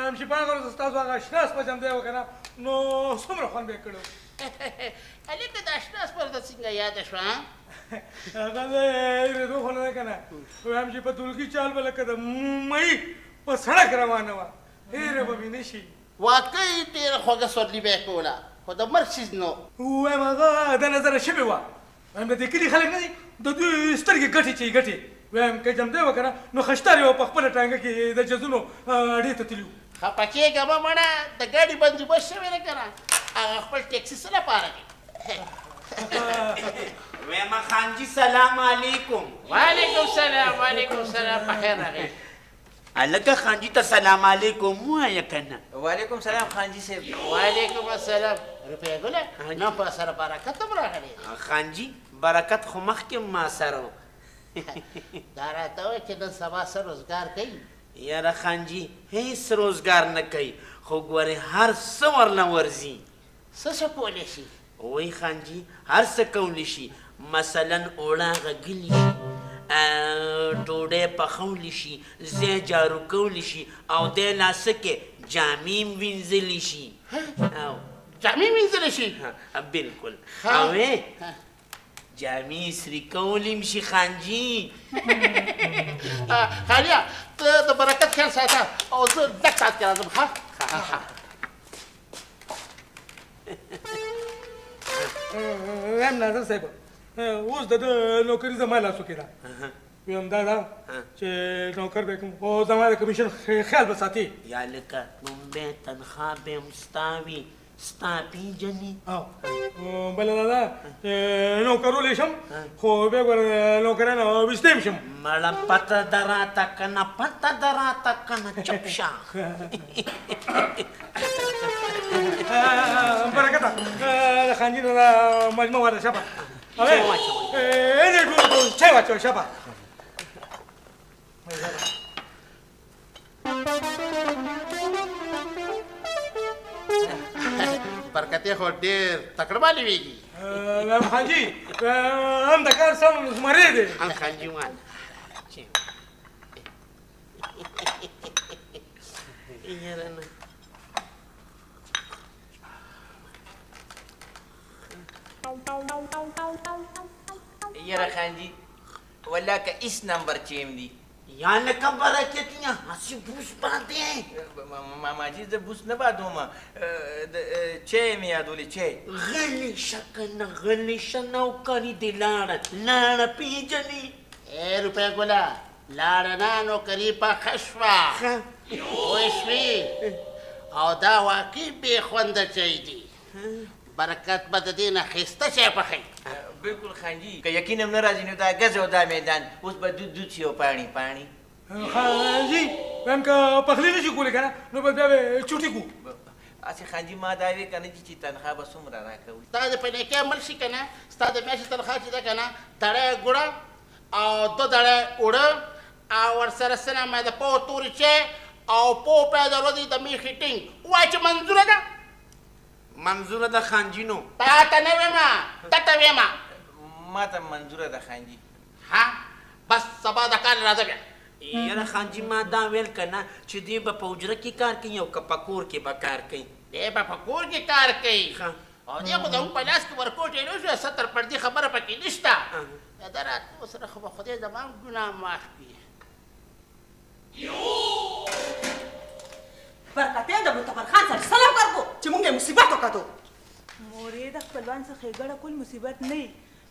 چې په هغه ورځ ستاسو هغه اشنا سپه جمدی وه که نه، نو څومره خوند به یې کړی و. هلکه د اشنا سپه درته څنګه یاده شوه؟ هغه د هېرېدو خو نه ده که نه. وایم چې په دولګي چال به لکه د مۍ په سړک روانه وه، هېره به مې نه شي. واقعي ډېره خوږه سورلي به یې کوله، خو د مرګ څیز نه و. وایم هغه د نظره شوې وه. وایم د دې کلي خلک نه دي، د دوی سترګې ګټې چې ګټې. وایم که جمدی وه که نه، نو خشتر یې په خپله ټانګه کې د جزونو اډې ته تللي وو. خفه کېږه مه مړه، د ګاډي بندوبست شوی دی که نه، هغه خپل ټیکسي څه لپاره دی؟ وایم خانجي سلام علیکم. وعلیکم سلام. وعلیکم سلام، په خیر راغلی. هلکه خانجي ته سلام علیکم ووایه که نه. وعلیکم سلام خانجي صاحب. وعلیکم السلام. روپۍ ګله، نن په سره برکت هم راغلی دی. خانجي برکت خو مخکې هم ما سره و. دا راته وایه چې نن سبا څه روزګار کوي؟ یاره خانجي هېڅ روزګار نه کوي، خو ګورې هر څه ورله ورځي. څه څه کولی شي؟ وایي خانجي هر څه کولی شي، مثلا اوړه غږلی شي، ډوډۍ پخولی شي، ځای جارو کولی شي، او دی لا څه کې جامې هم وینځلی شي. جامې وینځلی شي؟ بالکل. او جامې استري کولی هم شي خانجي. خالیا ته د برکت خیال ساته او زه لږ ساعت کې راځم. ښه وایم ناظر صاحب، اوس د ده نوکري زما لاسو کې ده. وایم دا ده چې نوکر به کوم، خو زما د کمیشن خیال به ساتي. یا لکه لومبی تنخوا به هم ستا وي، ستا پېژني. بله دا ده چې نوکرولی شم، خو بیا ګوره نوکرانو ویستی هم شم. مړه پته ده راته که نه، پته ده راته که نه، چپ شه. برکته د خانجي نه دا مجموعه واده شپه. دې ټولو چای واچوه شپه. برکتې خو ډېر تکړه معلومېږي. خانجي هم د کار سم زمری دی. خانجي واله یاره نه. یاره خانجي والله که هیڅ نمبر چیم دی. یا لکه برکتیه هسې بوس باندې. ماماجي زه بوس نه بادوم، چای مې یادولې. چای. غلی شه که نه، غلی شه، نوکري دې لاړه لاړه پېژنې. ای روپۍ ګله، لاړه نه، نوکري پخه شوه، پوه شوې؟ او دا واقعي بې خونده چای دی. برکت به د دې نه ښایسته چای پخوي. بالکل خانجي، که یقین هم نه راځي نو دا ګز او دا میدان اوس به دود دود شي او پاڼې پاڼې. خانجي وایم که پخلی نه شي کولی که نه، نو به بیا به چوټي کو. هسې خانجي ما دا وې که نه چې تنخوا به څومره راکوي؟ ستا د په نیکۍ عمل شي که نه، ستا د میاشتې تنخوا چې ده که نه، دړی ګوړه او دوه دړی اوړه او ورسره څه نامه د پو تورې چای او پو پی د ورځې د میخې ټینګ. ووایه چې منظوره ده؟ منظوره ده خانجي. نو تا ته نه وایم، تا ته وایم. ما ته منظوره ده خانجي. ها بس سبا د کار راځه بیا. یاره خانجي ما دا ویل که نه چې دی به په حجره کې کار کوي او که په کور کې به کار کوي؟ دی به په کور کې کار کوي، او دی خو زموږ په لاس کې ورکوټی نه شو، ستر پردي خبره پکې نشته. د ده راتلو سره خو به خدای زما هم ګناه معاف کړي. برکتې د متبر خان سره څه نوکر کو چې مونږ یې مصیبت وکتو. مورې د خپلوان څخه ښېګڼه کول مصیبت نه وي،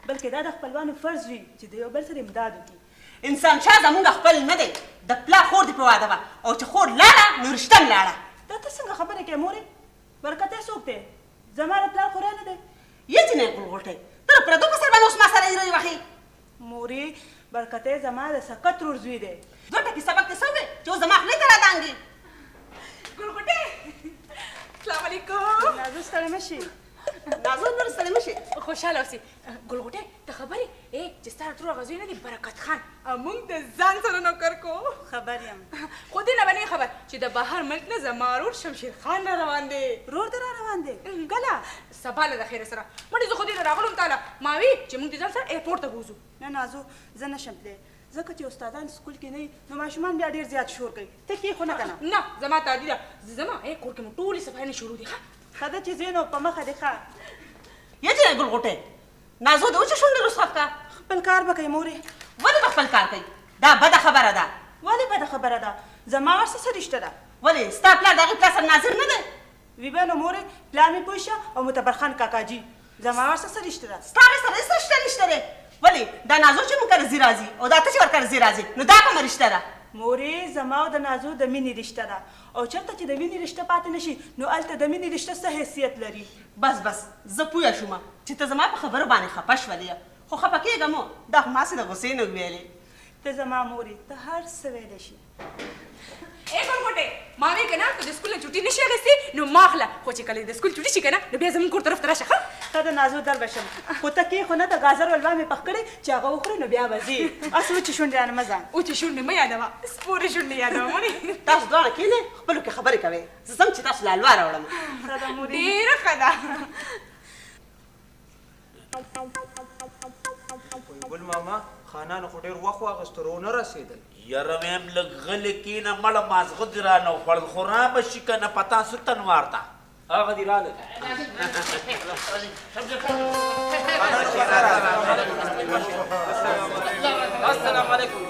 بلکې دا د خپلوانو فرض وي چې د یو بل سره امداد وکړي. انسان شاه زمونږ خپل نه دی، د پلار خور دې په واده وه، او چې خور لاړه نو رشته هم لاړه. دا ته څنګه خبرې کوې مورې؟ برکتې څوک دی؟ زما د پلار خوریا نه دی. یه جنۍ غولغوټۍ، ته د پردو په سر باندې اوس ما سره ایرې وهې. مورې برکتې زما د سکه ترور زوی دی. دوه ټکي سبق دې څه وویل چې اوس زما خولې ته رادانګې؟ ګلغوټۍ السلام علیکم. نازو ستړې مه شي. نازو نور ستړې مه شي. خوشحاله اوسې. ګلغوټۍ ته خبر یې چې ستا ترور هغه زوی نه دی برکت خان، موږ د ځان سره نوکر کو. خبر یم. خو دې نه به نه خبر چې د بهر ملک نه زما ورور شمشیر خان را روان دی. ورور دې را روان دی؟ کله؟ سبا له د خیره سره. مړې زه خو دې نه راغلم تاله، ما وی چې موږ د ځان سره ایرپورټ ته بوځو. نه نازو زه نه شم تللی، ځکه چې استادان سکول کې نه وي نو ماشومان بیا ډېر زیات شور کوي. ته کې خو نه که نه؟ نه، زما تادي ده. زه ځم. کور کې مو ټولې صفایانې شروع دي. ښه ښه ده چې ځې نو په مخه دې ښه. یه جنۍ ګل غوټۍ، نازو دې وچې شونډې رخصت کړه. خپل کار به کوي مورې. ولې به خپل کار کوي؟ دا بده خبره ده. ولې بده خبره ده؟ زما ورسره څه رشته ده؟ ولې ستا پلار د هغې پلار سره ناظر نه دی؟ وي به نو مورې، پلار مې پوه شه او متبر خان کاکاجي، زما ورسره څه رشته ده؟ ستا هغې سره هېڅ رشته نشته دی. ولې دا نازو چې موږ کره ځي راځي او دا ته چې ورکره ځي راځي نو دا کومه رشته ده؟ مورې، زما او د نازو د مینې رشته ده، او چېرته چې د وینې رشته پاتې نه شي نو هلته د مینې رشته څه حیثیت لري؟ بس بس، زه پوه شوم چې ته زما په خبرو باندې خفه شولې، خو خفه کېږه مو، دا خو ما هسې د غوسې نه وویلې. ته زما مورې، ته هر څه ویلی شي. ای ګل غوټۍ، ما وی که نه که د سکول نه چوټي نه شي اخیستې نو ما اخله، خو چې کله د سکول چوټي شي که نه نو بیا زموږ کور طرف ته راشه. ښه ښه د نازو در به شم، خو ته کې خو نه د ګازر حلوا مې پخ کړې چې هغه وخورې نو بیا به ځې. هسې وچې شونډې رانه مه ځه. وچې شونډې مه یادوه، سپورې شونډې یادوه مورې. تاسو دواړه کښېنئ، خپلو کې خبرې کوئ، زه ځم چې تاسو له حلوا راوړم. ښه ده مورې. ډېره ښه ده. ګل ماما، خانانو خو ډېر وخت واخیست، رو نه رسېدل. یاره ویم لږ غلې کښېنه، مړه مازغه دې رانه وخوړل، خو را به شي که نه په تا څه تنوار ده. هغه دې راغلل. السلام علیکم.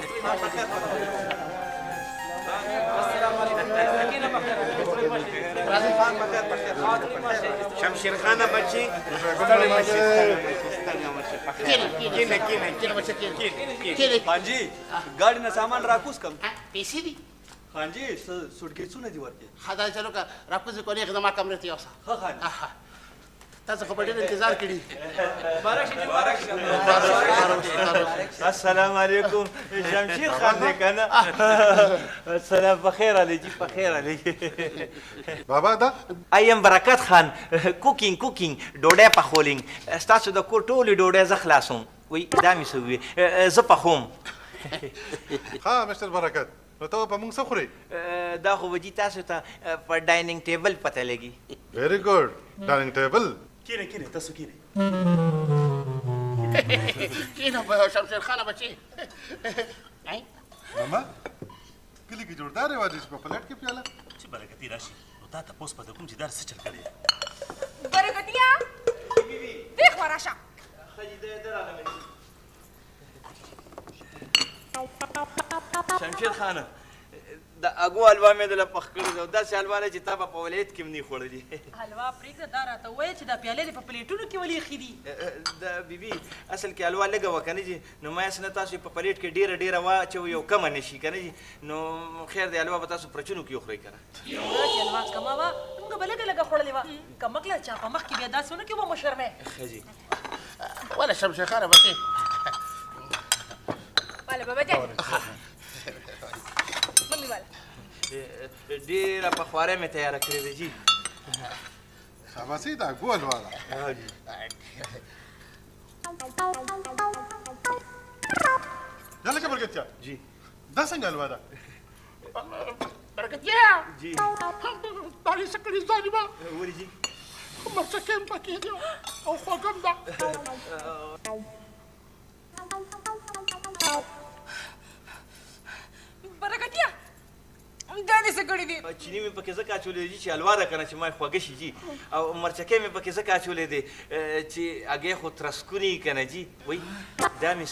السلام علیکم. شمشیر خانه بچي، ستړی مه شې، ستړی مه شې، کښېنه کښېنه کښېنه. خانجي، ګاډي نه سامان راکوز کم. پیسې دي؟ خانجي، سوټکیسونه دي ورکې. ښه دا چلو که راکوز یې کولې، زما کمرې ته یوسه. ښه خانجي. تاسو خو په ډېر انتظار کړي. السلام علیکم. شمشیر خان دی که نه؟ السلام، بخیر علی جی، بخیر علی. بابا دا I am برکت خان، cooking cooking ډوډۍ پخولینګ. ستاسو د کور ټولې ډوډۍ زه خلاصوم. وی دا مې څه ووی، زه پخوم. ښه مستر برکت، نو ته په موږ څه خورې؟ دا خو به جي تاسو ته په dining table پته لګي. Very good، dining table. کښېنه کښېنه، تاسو کښېنئ. کښېنه شمشیر خانه بچي. ماما، کلي کې جوړ دا رواج دی چې په پلیټ کې پیاله. چې برکتي راشي نو تا تپوس به کوم چې دا څه چل کړی. برکتیه، دې خوا راشه. شمشیر خانه، د اګو حلوا مې دله پخ کړې ده، داسې حلوا ده چې تا به په ولایت کې هم نه خوړلې. حلوا پرېږده، دا راته ووایه چې دا پیالې دې په پلیټونو کې ولې ایښې دي؟ د بیبي، اصل کې حلوا لږه وه که نه جي، نو ما هسې نه تاسو په پلیټ کې ډېره ډېره واچوئ او کمه نه شي که نه جي، نو خیر دی، حلوا به تاسو پرچونو کې وخورئ که نه. چې حلوا کمه وه موږ به لږه لږه خوړلې وه، که مکله چا په مخ کې بیا داسې ونه کړي وه مشرمې. ښه جي. وله شمشیر خانه بچي. والا بابا جان، ممي والا. ډېره په خوارۍ مې تیاره کړې ده جي. شاباسي، دا اګو حلوا ده. یاله که برکتیا جي، دا څنګه حلوا ده؟ برکتیا جي. دا یې څه کړي ظالمه؟ ولې جي؟ مرچکې هم پکې دي او خوږه هم ده. برکتیه، دا دې څه کړي دي؟ چیني مې پکې ځکه اچولې دي چې حلوا ده که نه چې ما یې خوږه شي جي، او مرچکۍ مې پکې ځکه اچولې دي چې هګۍ خو ترسکوني که نه جي. وایي دا مې